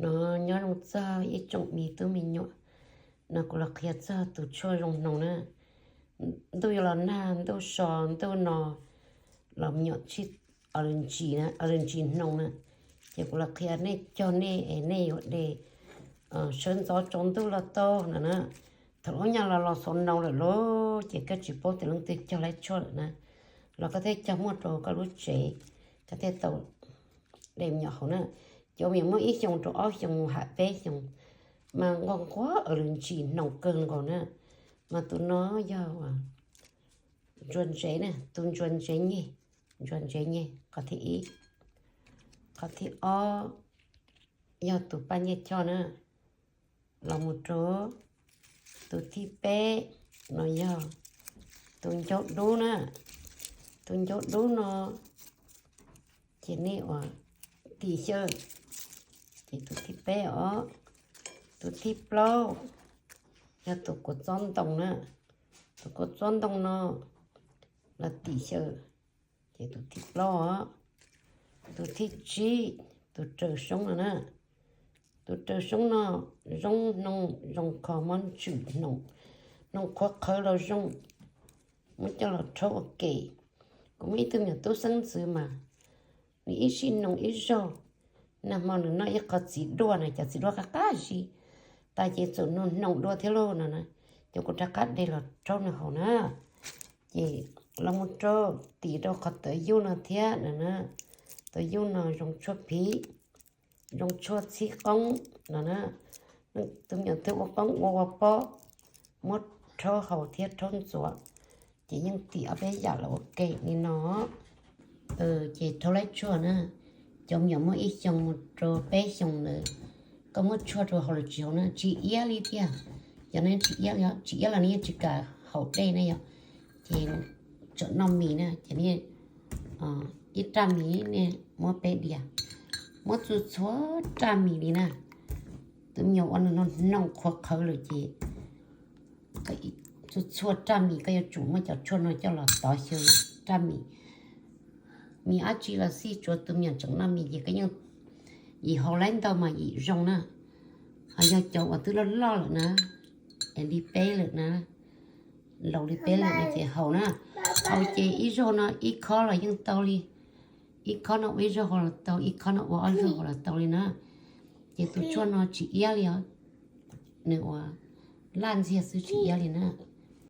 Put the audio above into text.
No nyob zoo txog ib tsoom me tub me nyuam, no kuv los qhia txog tus tshuaj zoo hnoos na. Ntuj yuav los nag, ntuj so, ntuj no los me nyuam tsis, o lws ntsis na, o lws ntsis hnoos na. Ces kuv los qhia nej cog nej es nej yuav de sawv ntxov tsaus ntuj los tau no na. Thaum lub nyuam los los xaus noos lawm lauj, ces koj tsis paub tias leej twg cog laib tshuaj lawm na, los koj thiaj cog muaj rau koj lub tsev, koj thiaj tau de me nyuam haus na. Cov me nyuam muaj ib xyoos rau ob xyoos mus ham peb xyoos, mas nquag nquag o lws ntsis hnoos kawg nkaus na. Mas tus no yog ntsuag ntsev na, tus ntsuag ntsev nyeg, ntsuag ntsev nyeg qhov thib ib. Qhov thib ob yog tus paj nyiaj choj na. Los mus rau tus thib peb, no yog tus ncauj dub na. Tus ncauj dub no ces nej ua tim xyaw, ces tus thib peb os. Tus thib plaub yog tus kua txob ntoo na. Tus kua txob ntoo no los tim xyaw, ces tus thib plaub os. Tus thib tsib, tus raws soob no na. Tus raws soob no zoo hnoos, zoo kho mob ntsws hnoos, hnoos qhuav qhawv los zoo, muab coj los rhaub ua ke. Kuv muaj ib tug me nyuam tub xeeb ntxwv mas nws ib sij hnoos ib zaug, nag hmo nws noj ib qho txiv duaj na, cov txiv duaj qab qab zib, tas ces txawm hnoos hnoos dua thiab lauj no na. Ces kuv rov qab de los rhaub nws haus na. Ces los mus rau, tim rau qhov tawv yuj no thiab no na. Tawv yuj no zoo tshuaj phiv, zoo tshuaj txhib qoob no na. Tus me nyuam twg ua qoob ua ua pob, muab rhaub haus thiab rhaub ntxuav, ces yeej tim ob peb yam los ua ke li no. Ces rhaub laib tshuaj na, cov me nyuam muaj ib xyoos mus rau peb xyoos ntawd, koj muab tshuaj rau haus los tsis haus na, tsis iab li tiag. Yog nej tsis iab li, tsis iab los nej yeej tsis kam haus dej na yom. Ces tseem noj mis na, ces nej ib raj mis nej muab peb diav, muab txhua txhua raj mis li na. Tus me nyuam ua nws hnoos qhuav qhawv lawm ces txhua txhua raj mis koj yuav tsum muab cov tshuaj no coj los tov xyaw raj mis. Mis dab tsi los xij, tsuav tus me nyuam tseem noj mis ces koj yeej, yim haus laib ntau mas yim zoo na. Ho yog cov uas twb loj loj lawm na, es li peb lawm na, laus li peb lawm no ces haus na. Haus ces ib zaug no ib khob los yeej tau li. Ib khob no ua ib zaug haus los tau, ib khob no ua ob zaug haus los tau li na. Ces tus tshuaj no tsis iab li os, nws ua laj ntxiag xwb tsis iab li na.